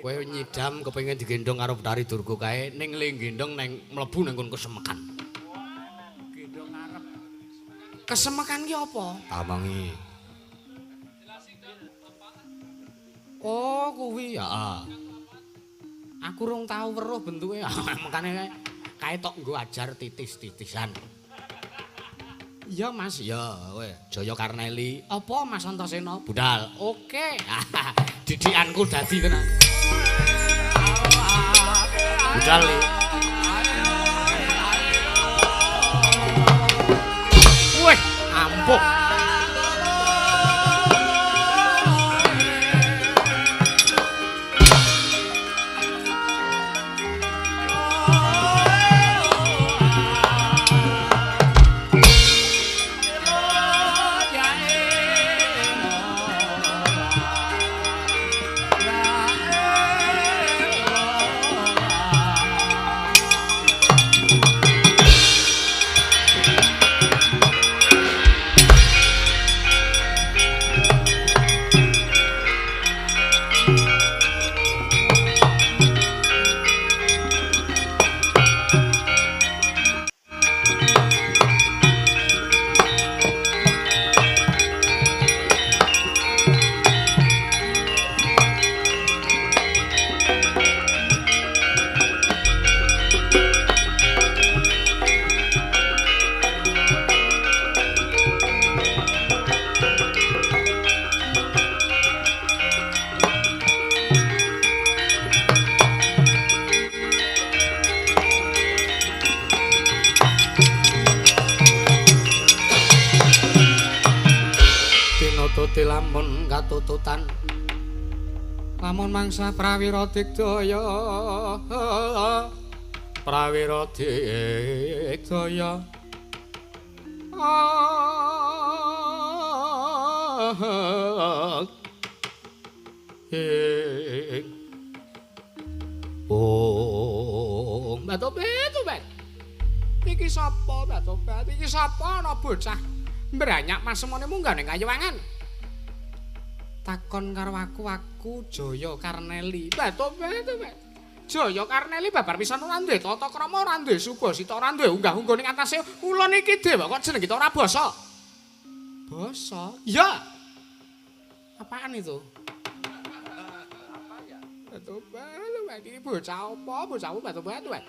Kowe nyidam kepengin digendhong karo Betari Durga kae ning le gendhong neng mlebu nang nggon kesemekan. Gendhong arep. Kesemekan ki apa? Tamangi. Oh, kuwi ya. Aku rung tau weruh bentuke. Makane kae tok nggo ajar titis-titisan. Iya, Mas. Iya, kowe Jaya Karneli. Apa Mas Antasena? Budal. Oke. Didikanku dadi tenan. Budal iki. Wih, ampuh. Lamun katututan lamun mangsa prawira digdaya prawira digdaya Oh, Mbak Topet, Topet. Iki sapa, Mbak Topet? Iki sapa ana bocah mbranyak masemone munggah ning kayiwangan? Takon karo aku, aku Jaya Karneli. Mbak Topet, Topet. Jaya Karneli babar pisan ora duwe tata krama, ora duwe subasita, ora duwe unggah-ungguh ning atase ulun iki dewa kok jeneng kita ora basa. Basa? Iya. Apaan itu? Mbak Topet, Topet iki bocah apa? Bocah Mbak Topet, Topet.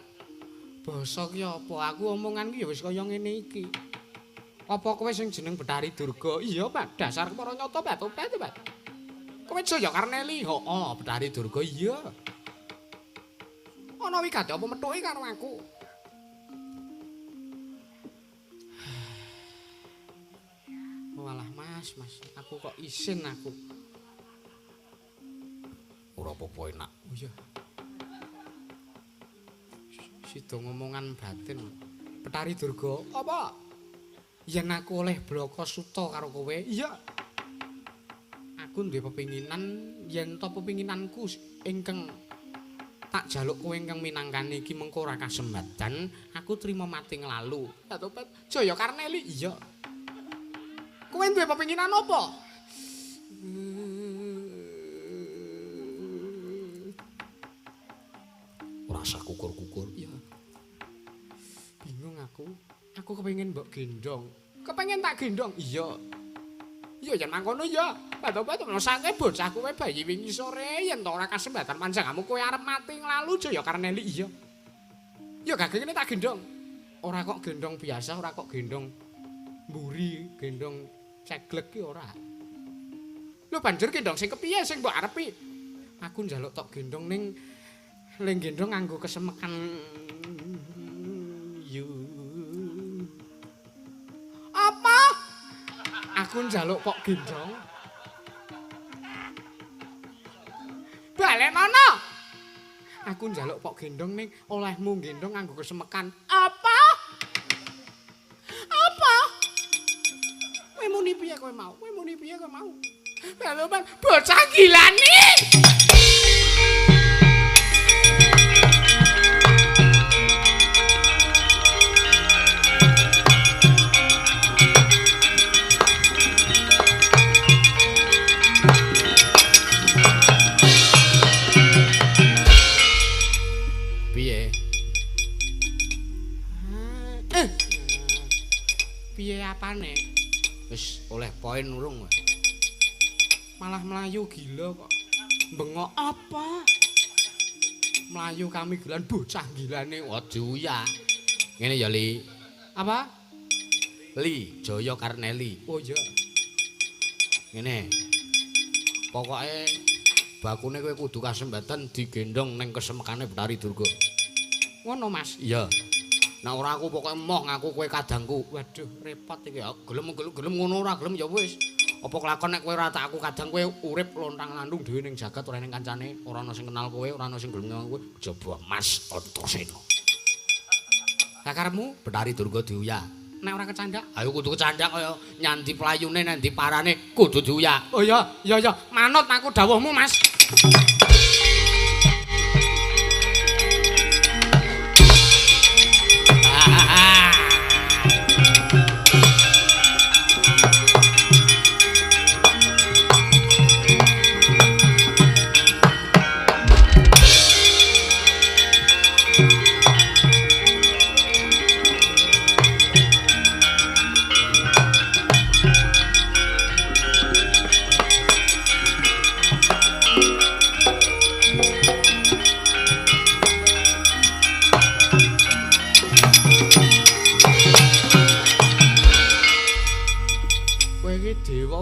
Basa ki apa? Aku omongan ki ya wis kaya ngene iki. Apa kowe sing jeneng Bathari Durga? Iya, Pak. Dasar para nyata Mbak Topet, Topet. Kowe Jaya Karneli? Heeh, Bathari Durga iya. Ana wigati apa methuke karo aku? Walah, Mas, Mas, aku kok isin aku. Ora apa-apa enak. Oh iya. Sida ngomongan batin. Bathari Durga, apa? Yen aku oleh blaka suta karo kowe, iya. Aku duwe pepinginan yen to pepinginanku ingkang tak jaluk kowe ingkang minangkani iki mengko ora kasembadan, aku trima mati nglalu. Mbak Topet, Jaya Karneli, iya. Kowe duwe pepinginan apa? Ora usah kukur-kukur. Iya. Bingung aku. Aku kepengin mbok gendong. Kepengin tak gendong? Iya. Iya yen mangkono ya. Mbak Topet mesake bocah kowe bayi wingi sore yen to ora kasembatan panjenenganmu kowe arep mati nglalu Jaya Karneli. Iya. Ya gak ngene tak gendong. Ora kok gendong biasa, ora kok gendong mburi, gendong ceglek ki ora. Lho banjur gendong sing kepiye sing mbok arepi? Aku njaluk tok gendong ning ling gendong nganggo kesemekan yu. Apa? Aku njaluk pok gendong. Balenono. Aku njaluk pok gendong ning olehmu gendong nganggo kesemekan. Apa? Apa? Kowe muni piye kowe mau? Kowe muni piye kowe mau? Baloban bocah gilane. Piye? Piye apane? Wis oleh poin urung. Malah mlayu gila kok. Bengok apa? Mlayu kami gilan bocah gilane. Waduh ya. Ngene ya, Li. Apa? Li Jaya Karneli. Oh iya. Ngene. Pokoke bakune kowe kudu kasembatan digendhong ning kesemekane Bathari Durga. Ngono, Mas? Iya. Nek ora aku pokoke emoh ngaku kowe kadangku. Waduh, repot iki. Gelem-gelem ngono ora gelem ya wis. Apa kelakon nek kowe ora tak aku kadang kowe urip lontang-landung dhewe ning jagat ora ning kancane, ora ana sing kenal kowe, ora ana sing gelem kowe, kejaba Mas Antasena. Lah karepmu Bathari Durga diuyah. Nek ora kecandak, ayo kudu kecandak kaya nyandi playune nandi parane kudu diuyah. Oh iya, iya iya, manut aku dawuhmu, Mas.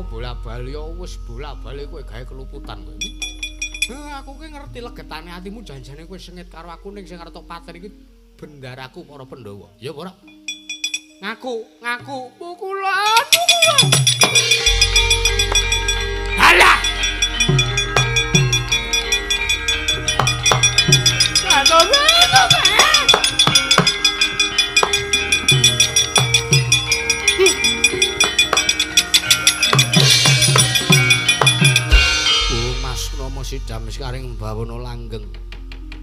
Bola-bali wis bola-bali kowe gawe keluputan kowe. Aku ki ngerti legetane atimu janjane kowe sengit karo aku ning sing arep tok paten iki bendaraku para Pandhawa. Ya apa ora? Ngaku, ngaku pukulan, pukulan. Rama sidam sekaring bawana langgeng.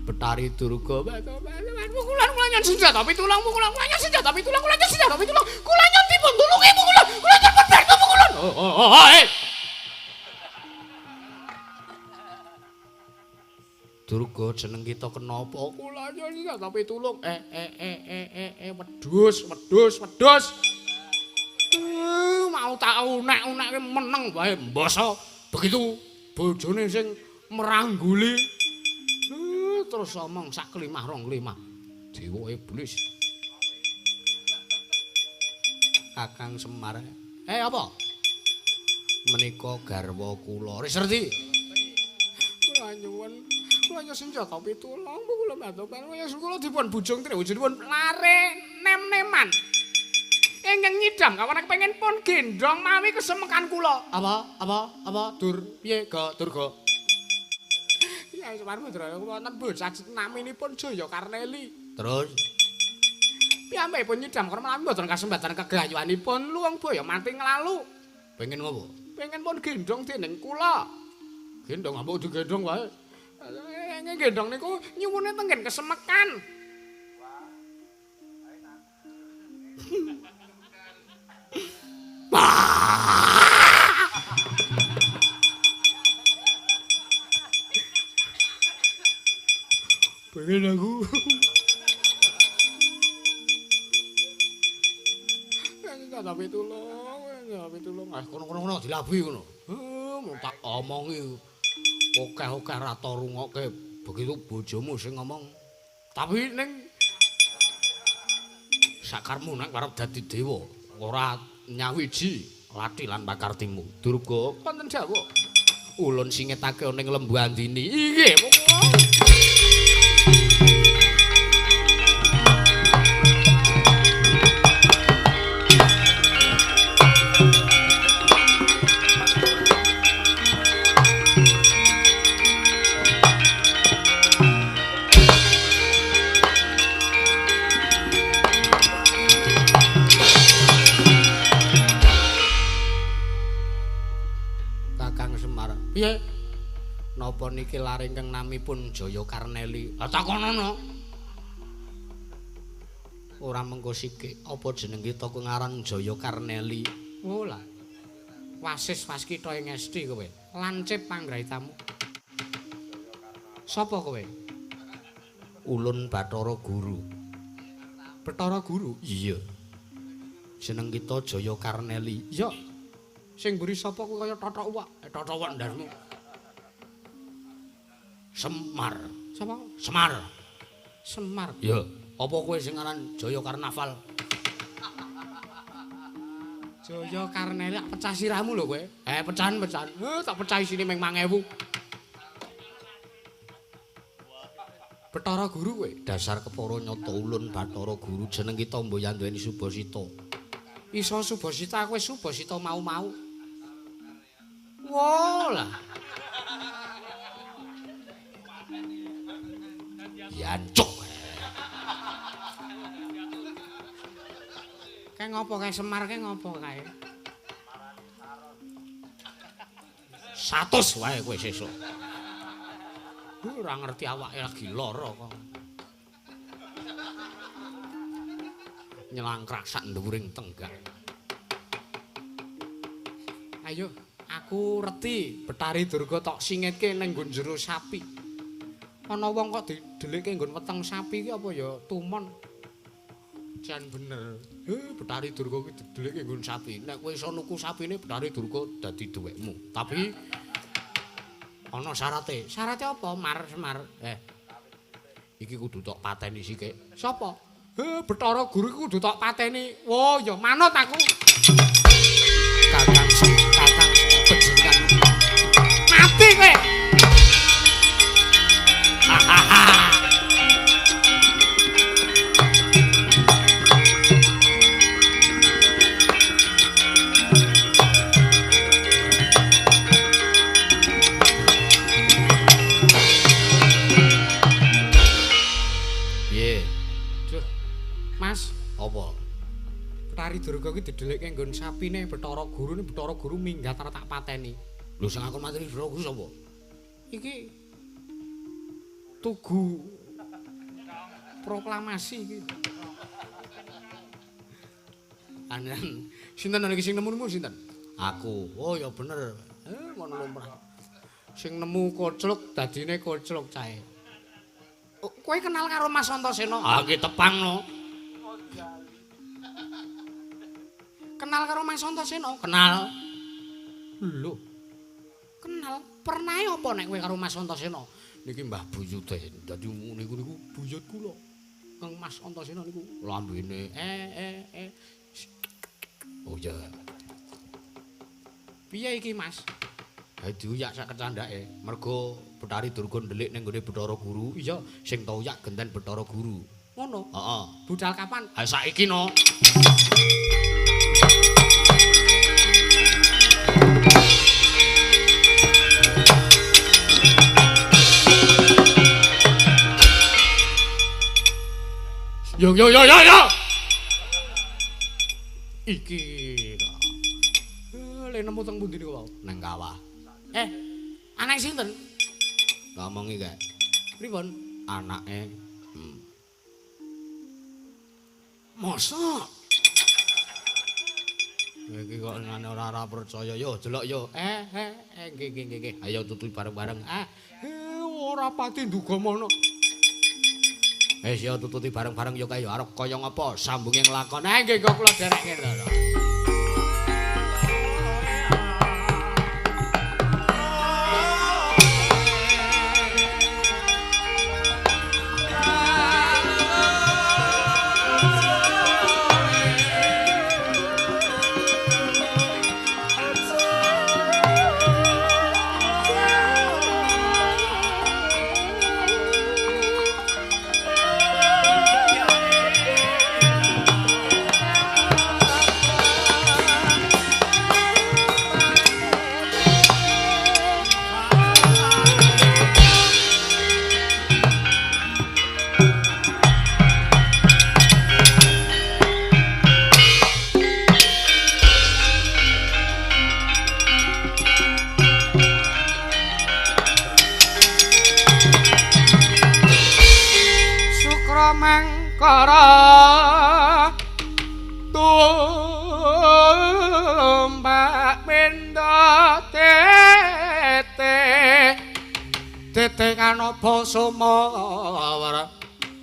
Betari Durga pukulan kula nyon senjata pitulung pukulan kula nyon senjata pitulung kula nyon senjata pitulung kula nyon dipun tulungi pukulan kula nyon pun pukulan. Oh eh. Durga jeneng kita kenapa kula nyon senjata pitulung wedhus wedhus wedhus. Mau tak unek-unekke meneng wae mbasa. Begitu bojone sing merangguli terus omong sak klimah rong klimah. Dewa iblis. Kakang Semar. Apa? Menika garwa kula. Wis ngerti? Kula nyuwun, kula nyuwun senjata pitulung, kula bantu kula dipun bujung triwujudipun lare nem-neman. Ingkang nyidam kawan kepengin pun gendhong mawi kesemekan kula. Apa? Apa? Apa? Dur piye ga Durga? Ya Semar Mudra wonten bocah naminipun Jaya Karneli. Terus piyambakipun nyidam karena menawi mboten kasembatan kegayuhanipun luwung baya mati nglalu. Pengen ngopo? Pengen pun gendhong dening kula. Gendhong ambok digendhong wae. Ing gendhong niku nyuwune tenggen kesemekan. Pengen aku. Tapi tulung, tapi tulung. Kono-kono dilabuhi ngono. Mung tak omongi. Okeh-okeh ra tau rungokke. Begitu bojomu sing ngomong. Tapi ning sakarmu nek arep dadi dewa, ora nyawiji lathi lan pakartimu. Durga wonten dawuh. Ulun singetake ning Lembu Andini. Inggih, piye? Napa niki lare ingkang namipun Jaya Karneli? Lah takonono. Ora mengko sikik, apa jeneng kita ku ngaran Jaya Karneli? Oh lah. Wasis waskita ing esti kowe. Lancip panggraitamu. Sapa kowe? Ulun Bathara Guru. Bathara Guru? Iya. Jeneng kita Jaya Karneli. Iya. Sing mburi sapa kuwi kaya tothok uwak. Tothok uwak ndasmu. Semar. Sapa? Semar. Semar. Iya. Apa kowe sing aran Jaya Karnaval? Jaya Karneli pecah sirahmu lho kowe. Pecahan pecahan. Tak pecah isine ming 1000. Bathara Guru kowe. Dasar kepara nyata ulun Bathara Guru jeneng kita mboyan duweni Subasita. Iso Subasita kowe Subasita mau-mau. Wah lah. Yancuk. Kae ngopo kae Semar kae ngopo kae? 100 wae kowe sesuk. Ora ngerti awake lagi lara kok. Nyelangkrak sak dhuwuring tenggak. Ayo, aku reti Bathari Durga tok singetke ning nggon jero sapi. Ana wong kok didelikke nggon weteng sapi iki apa ya tumon. Jan bener. Bathari Durga kuwi didelikke nggon sapi. Nek kowe iso nuku sapine Bathari Durga dadi duwekmu. Tapi ana syarate. Syarate apa? Mar Semar. Iki kudu tok pateni sithik. Sapa? Bathara Guru iku kudu tok pateni. Wah, ya manut aku. Kakang kakang penjenengan. Mati kowe. Hahaha. Piye? Duh. Mas, apa? Bathari Durga kuwi didelikke nggon sapine Bathara Guru, Bathara Guru minggat ora tak pateni. Lho sing aku mateni Bathara Guru sapa? Iki tugu proklamasi iki. Anen sinten iki sing nemu niku sinten? Aku. Oh ya bener. Ngono lumrah. Sing nemu kocluk dadine kocluk cahe. Oh, kowe kenal karo Mas Antasena? Ah iki tepang no. Kenal karo Mas Antasena? Kenal. Lho. Kenal. Pernahe apa nek kowe karo Mas Antasena? Niki Mbah Buyute. Dadi niku niku buyut kula. Kang Mas Antasena niku lambene Oh iya. Piye iki, Mas? Ha diuyak sak kecandhake. Mergo Bathari Durga ndelik ning gone Bathara Guru. Iya, sing tauyak genten Bathara Guru. Ngono. Heeh. Budal kapan? Ha saiki no. Yo yo yo yo yo. Iki le nemu teng pundi niku wau? Nang kawah. Anak sinten? Ngomongi kae. Pripun? Anake. Mosok? Iki kok ngene ora percaya yo, delok yo. Nggih nggih nggih. Ayo tutupi bareng-bareng. Ora pati nduga mono. Wis yo tututi bareng-bareng yo kaya arep kaya ngapa sambunge nglakon. Nggih kok kula derekke lho. Mangkara tumbak menda tete tete kanapa sumawar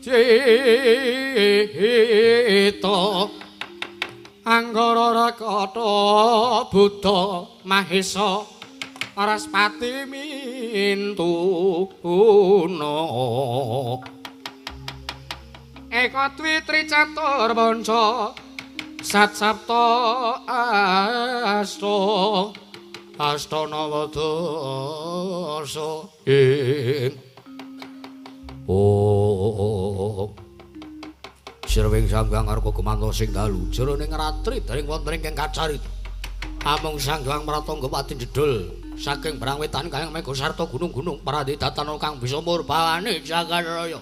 cita anggara rakata buddha mahesa Raspati mintuna Eka Dwi Tricatur Panca Sat Sapta Asta Asta Nawa Dasa ing Om Sirwing Sanghyang Arka Gumanto sing dalu jroning ratri daring wonten ingkang kacarit amung Sanghyang Mratangga pati jedul saking brang wetan kayang mega sarta gunung-gunung pradidatana kang bisa murbawane jagat raya.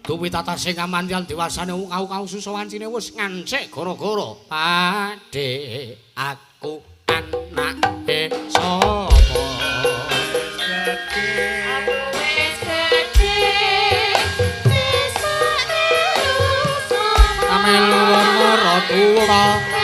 Duwi tata sing amantian dewasane ungau-ungau susawancine wis ngancik gara-gara. Adhe aku anake sapa? Aku wis gedhe desa Amelu maratuwa.